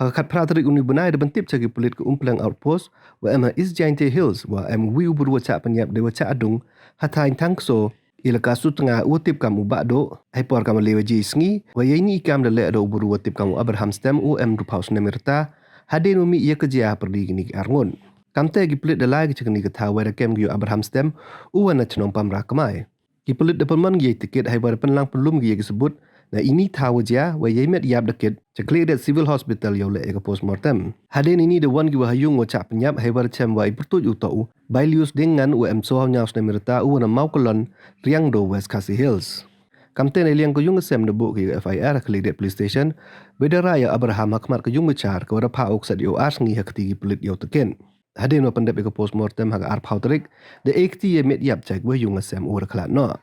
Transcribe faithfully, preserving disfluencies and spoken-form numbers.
Ka khatphra tarik uni u bnai da pyntip cha ki pulit ka Umpleng Outpost wa em ha East Jaintia Hills wa em wi u bru wa chah pynyap dei wa chah dung ha thaiñ Thangkso, ilaka Sutnga, u wa tip kam u Bah Doh, heipor kam le waje sngi, wa ya ini i kam da leh da u bru wa tip kam u Abraham Stem, u em arphaw snem i rta, hadien wa mih ya ka jia ha pyrdi kini ki arngut. Kamte ki pulit da lai ki cha kani ka thaw wa da kem ki ya u Abraham Stem, u wa na chnong Pamra Kmai. Ki pulit da pynman ki ya i ticket heiwa da pynlang pynlum ki ya ki sabut na ini i thaw wa jia, wa ya i met yap da kit cha Khliehriat Civil Hospital yow leh ya ka postmortem. Hadien ini da wan ki wa ha yung wa chah pynyap heiwa da chem wa i pyrtuit u toh u Bailius Diengngan, u em soo haw ynñiaw snem i rta, u wa na Mawkyllon, Riangdo, West Khasi Hills. Kamte na liang ka yung ka sem da buh ki ya ka F I R ha Khliehriat Police Station, wa da rai ya u Abraham ha khmat ka yung bichar ka wa da phah u kset yow ar sngi ha kti ki pulit yow ticket. Hadien wa pyndep ya ka postmortem ha ka arphaw tarik, da e kti ya i met yap cha ki wa ha yung ka sem u wa da khlad noh.